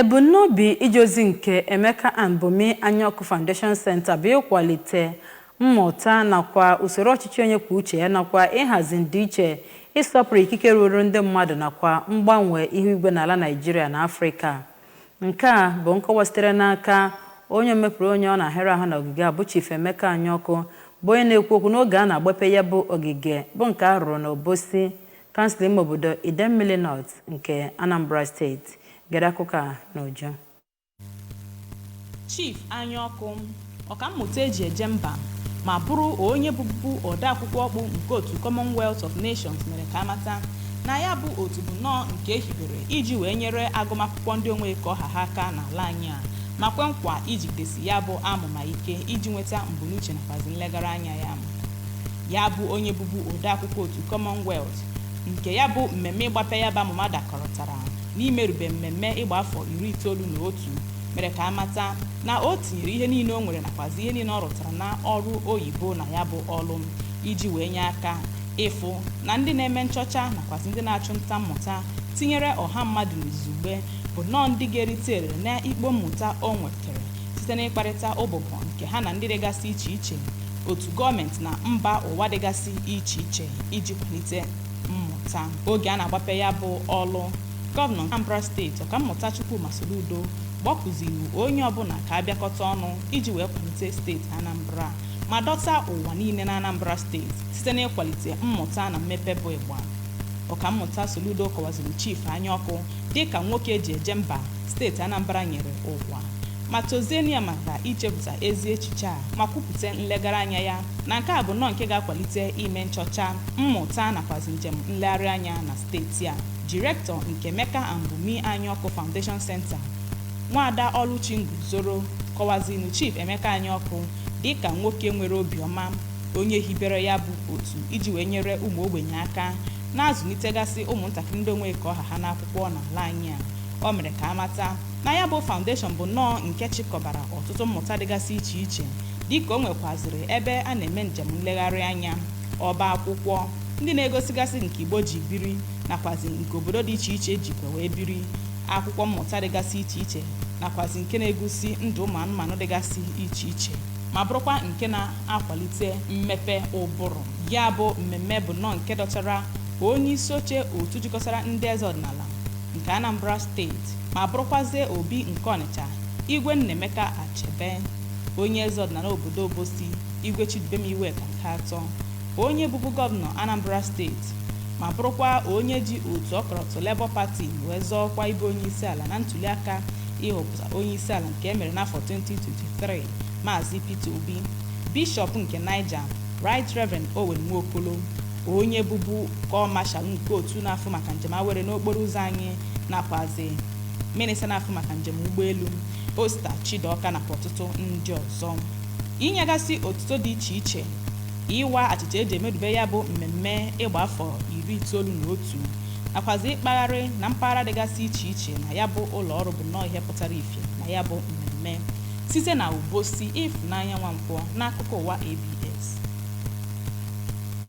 Ebumnobi ije ozi nke Emeka and Bunmi Anyaoku Foundation Center bụ ịkwalite mmụta nakwa usoro ọchịchị onye kwuo uche ya nakwa ịhazi ndịiche, ịsọpụrụ ikike ruru ndị mmadụ nakwa mgbanwe ihu igwe n'ala Naịjirịa na Afrịka. Nke a bụ nkọwa sitere n'aka onye omepụrụ onye ọ na-ahịrị ahụ na ogige a bụ Chief Emeka Anyaoku, bụ onye na-ekwu okwu n'oge a na-agbape ya bụ ogige bụ nke a rụrụ n'Obosi, kansụl ime obodo Idemmili North nke Anambra Steeti. Gere akụkọ a n'uju. Chief Anyaọkụ, ọkammụta eji eje mba ma bụrụ onye bụbu odeakwụkwọ ọkpụ nke otu Commonwealth of Nations, mere ka amata na ya bụ otu bụ nnọọ nke ehibere iji wee nyere agụmakwụkwọ ndị onwe ka ọha ha aka n'ala anyị a, ma kwe nkwa ijigidesi ya bụ amụma ike iji nweta mbunuche nakwazi nlegara anya ya. Ya bụ onye bụbu odeakwụkwọ otu Commonwealth, nke ya bụ mmemme ịgbape ya bụ amụma dakọrọtara n'imerube mmemme ịgba afọ 91, mere ka amata na o tinyere ihe niile o nwere nakwazi ihe niile ọ rụtara na ọrụ oyibo na ya bụ ọlụ iji wee nye aka ịfụ na ndị na-eme nchọcha nakwazi ndị na-achụ nta mmụta, tinyere ọha mmadụ n'izugbe, bụ nnọọ ndị ga-erite erere na ikpo mmụta o nwetara site n'ịkparịta ụbụbọ nke ha na ndị dịgasị iche iche, otu gọọmenti na mba ụwa dịgasị iche iche, iji kwalite mmụta. Oge a na-agbape ya bụ ọlụ, Gọvanọ Anambra Steeti, Ọkammụta Chukwuma Soludo, gbakụziri onye ọbụla ka abịakọta ọnụ iji wee kwalite steeti Anambra ma dọta ụwa niile na Anambra Steeti site n'ịkwalite mmụta na mmepe bụ ịgba. Ọkammụta Soludo kọwaziri Chief Anyaọkụ dịka nwoke eji eje mba steeti Anambra nyere ụwa, ma tozie ya maka ichepụta ezi echiche a, ma kwupụta nlegara anya ya na nke a bụ nnọọ nke ga-akwalite ime nchọcha mmụta nakwazi njem nlegharị anya na steeti a. Director nke Emeka and Bunmi Anyaọkụ Foundation Center, Nwaada Ọlụchi Nguzoro, kọwazinu Chief Emeka Anyaọkụ dịka nwoke nwere obiọma, onye hibere ya bụ otu iji wee nyere ụmụ ogbenye aka na-azụlitegasị ụmụntakịrị ndị onwe ka ọha ha n'akwụkwọ n'ala anyị a. O mere ka amata na ya bụ foundation bụ nnọọ nke chịkọbara ọtụtụ mmụta dịgasị iche iche, dịka o nwekwaziri ebe a na-eme njem nlegharị anya, ọba akwụkwọ ndị na-egosigasị nke Igbo ji biri nakwazi nke obodo dị iche iche jikwa wee biri, akwụkwọ mmụta dịgasị iche iche nakwazi nke na-egosi ndụ ụmụ anụmanụ dịgasị iche iche, ma bụrụkwa nke na-akwalite mmepe ụbụrụ. Ya bụ mmemme bụ nnọọ nke dọtara onye isi oche otu jikọtara ndị eze ọdịnala nke Anambra Steeti, ma bụrụkwazie Obi nke Ọnịcha, Igwe Nnaemeka Achebe, onye eze ọdịnala obodo Obosi, Igwe Chidubem Iweka nke atọ, onye bụbu gọvanọ Anambra Steeti ma bụrụkwa onye ji otu ọkọlọtọ Labour Party wee zọọ ọkwa ịbụ onye isi ala na ntuliaka ịhọpụta onye isi ala nke emere n'afọ 2023, Maazị Peter Obi, Bishọp nke Niger, Right Reverend Owen Nwokolo, onye bụbu Corps Marshal nke otu na-afụ maka njem awere n'okporo ụzọ anyị nakwazi minista na-afụ maka njem ụgbọelu, Osita Chidoka, nakwa ọtụtụ ndị ọzọ. Inyegasị otuto dị iche iche, ịwa achịcha eji emerube ya bụ mmemme ịgba afọ 91 nakwazi ịkpagharị na mpaghara dịgasị iche iche na ya bụ ụlọ ọrụ bụ nnọọ ihe pụtara ife na ya bụ mmemme. Site na Obosi, Ịfụnanya Nwankwọ, n'akụkọ ụwa ABS.